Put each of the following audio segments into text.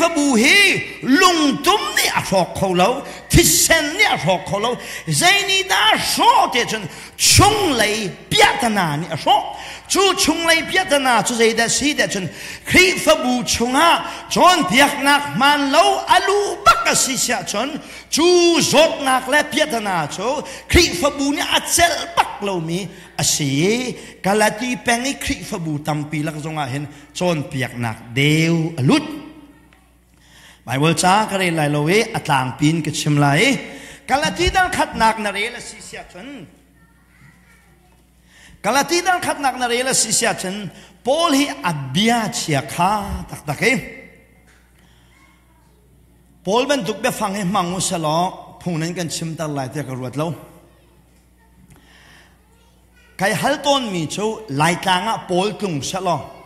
Khrihfabu hi lungtum nih a hrawk kho lo, thisen nih a hrawk kho lo. Zei nih dah a hrawh ti ahcun chunglei piahtana nih a hrawh. Cu chunglei piahtana cu zeidah si ti ahcun Khrihfabu chungah cawnpiaknak hmaan lo a luh bak a si si ahcun cu zawtnak le piahtana cu Khrihfabu nih a celh bak lomi a si i Galati peng i Khrihfabu tampi lak zongah hin cawnpiaknak deu a lut. Bible ca ka rel lai lo i a tlangpi in ka chim lai i Galati dal khatnak na rel a si si ahcun Galati dal khatnak na rel a si si ahcun Paul hi a bia chia kha taktak i Paul bantuk biafang hi hmang u selaw phung nan kan chimter lai tiah ka ruat lo. Kai hal tawnmi cu Laitlang ah Paul tlung selaw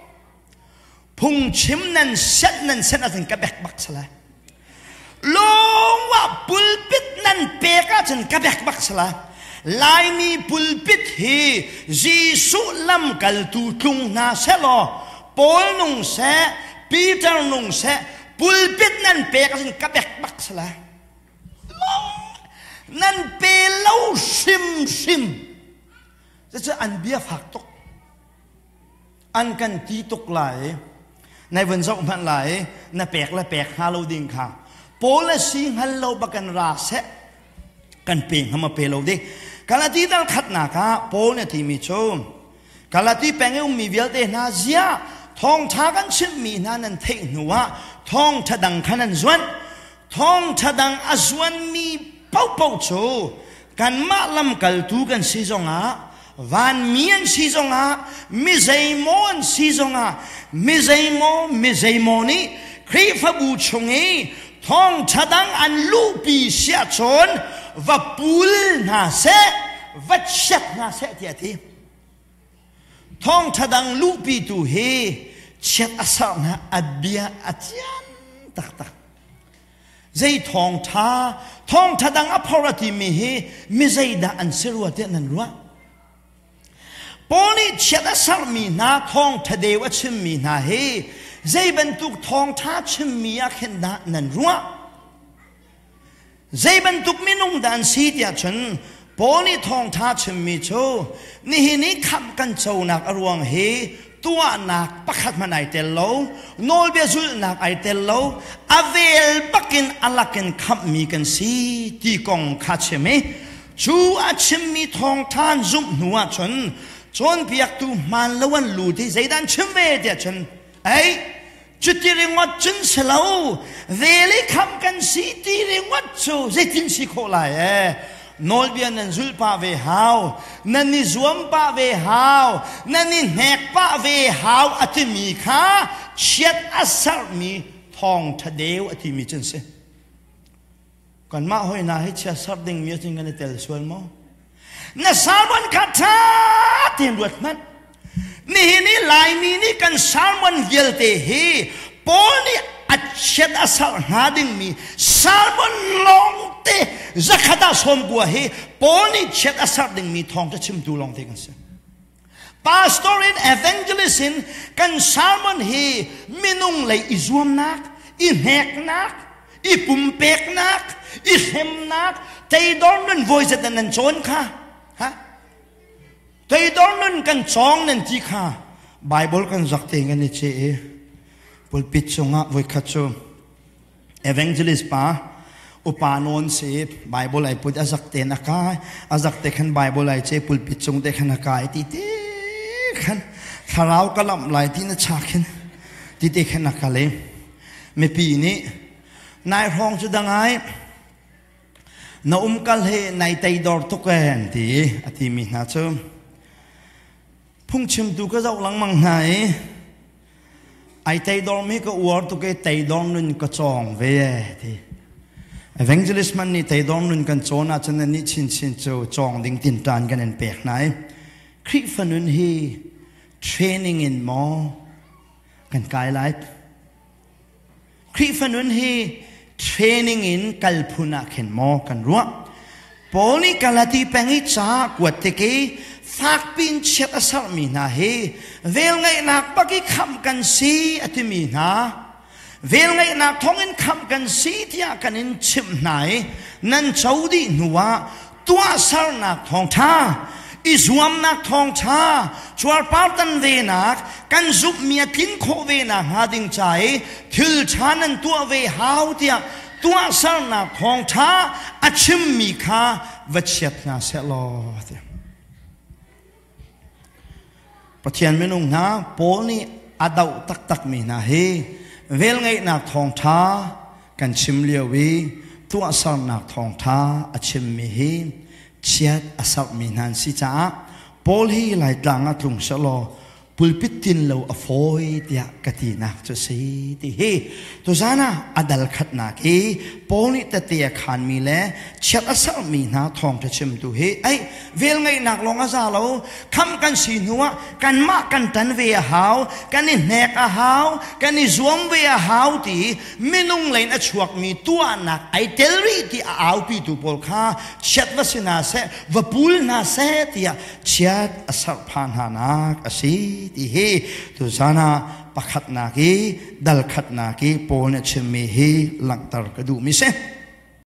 phungchim nan set nan set ahcun ka bek bak sala. Lawngah pulpit nan pek ahcun ka bek bak sala. Laimi pulpit hi Jesuh lamkaltu tlung hna selaw Paul nung seh, Peter nung seh, pulpit nan pek ahcun ka bek bak sala. Nan pe lo hrimhrim. Cucu an bia fak tuk. An kan ti tuk lai. Nai vun zoh hmanh lai. Na pek le pek hnga lo ding kha. Policy hngal lo bakan ra seh. Kan pe hnga ma pe lo ding. Galati dal khatnak ah Paul nih a timi cu Galati peng i ummi vialte hna ziah thawngṭha kan chimhmi hna nan theih hnu ah thawngṭha dang kha nan zuanh. Thawngṭha dang a zuanmi paohpaoh cu kanmah lamkaltu kan si zongah vanmi an si zongah mi zeimaw an si zongah mi zeimaw mi zeimaw nih Khrihfabu chung i thawngṭha dang an luhpi siah cun va pul hna seh va chiat hna seh tiah a ti. Thawngṭha dang luhpitu hi chiat a serh hna a bia a cian taktak. Zei thawngṭha, thawngṭha dang a phor a timi hi mi zeidah an si rua tiah nan ruah? Paul nih chiat a serhmi hna thawngṭha deu a chimmi hna hi zei bantuk thawngṭha chimmi ah khin dah nan ruah? Zei bantuk minung dah an si tiah cun Paul nih thawngṭha chimmi cu nihin i khamh kan conak a ruang hi tuahnak pakhat hmanh ai tel lo, nawlbia zulhnak ai tel lo, a vel bakin a lakin khamhmi kan si ti kong kha chim i cu a chimmi thawngṭha an zumh hnu ahcun cawnpiaktu hmaan lo an lut i zeidah an chim ve tiah cun ei Cuti ringawt cun si lo, vel i khamh kan si ti ringawt cu zeitin si khawh lai ee? Nawlbia nan zulh pah ve hau, nan i zuam pah ve hau, nan i hnek pah ve hau a timi kha chiat a serhmi thawngṭha deu a timi cu an si. Kanmah hoi hna hi chia serh dingmi ahcun kan i tel sual maw? Na sermon kha ṭha tein ruat hmanh. Nihin i Laimi nih kan sermon vialte hi Paul nih a chiat a serh hnga dingmi sermon lawngte zakhat ah 90 hi Paul nih chiat a serh dingmi thawngṭha chimtu lawngte kan si. Pastor in evangelist in kan sermon hi minung lei i zuamnak, i hneknak, i pumpeknak, i hremnak, teidor nun voi zat nan cawn kha. Ha? Teidor nun kan cawng nan ti kha Bible kan zak te ngan i che i pulpit cungah voikhat cu evangelist pa upa nawn si Bible ai put a zak ten a kai a zak te khan Bible ai che pulpit cung te khan a kai ti te khan thlarau ka lamh lai ti na cha khin ti te khan a kal i mipi nih nai hrawng cu dangai na umkal he nai teidor tuk e an ti a ti mi hna cu phungchimtu ka zoh lengmang hna i Ai teidormi ka uar tuk i teidor nun ka cawng ve e ti. Evangelist man nih teidor nun kan cawn ahcun nan nih chinchin cu cawng ding tinṭan kan in pek hna i Khrihfa nun hi training in maw kan kai lai? Khrihfa nun hi training in kal phun ah khin maw kan ruah? Paul nih Galati peng i ca kuat tik i fakpi in chiat a serhmi hna hi velngeihnak bak i khamh kan si a timi hna. Velngeihnak thawngin khamh kan si tiah kan in chimh hna i nan co dih hnuah tuahsernak thawngṭha, i zuamnak thawngṭha, cuarpartan venak, kan zumhmi a tlin khawh ve nakhnga ding ca i thil ṭha nan tuah ve hau tiah tuahsernak thawngṭha a chimmi kha va chiat hna seh law. Pathian minung hna Paul nih a doh taktakmi hna hi velngeihnak thawngṭha kan chim lio i tuahsernak thawngṭha a chimmi hi chiat a serhmi hna an si caah Paul hi Laitlang ah tlung sehlaw pulpit tin lo a fawi tiah ka tinak cu si ti hi tuzan ah a dal khatnak hi Paul nih tete a khanmi le chiat a serhmi hna thawngṭha chimtu hi ei velngeihnak lawng a za lo. Khamh kan si hnuah kanmah kan ṭan ve a hau, kan i hnek a hau, kan i zuam ve a hau ti minung lei in a chuakmi tuahnak ai tel rih ti a aupitu pawl kha chiat va si hna seh, va pul hna seh tiah chiat a serh phah hna nak a si ti hi tuzan ah pakhatnak i dal khatnak i Paul nih a chimmi hi langhter ka duhmi si.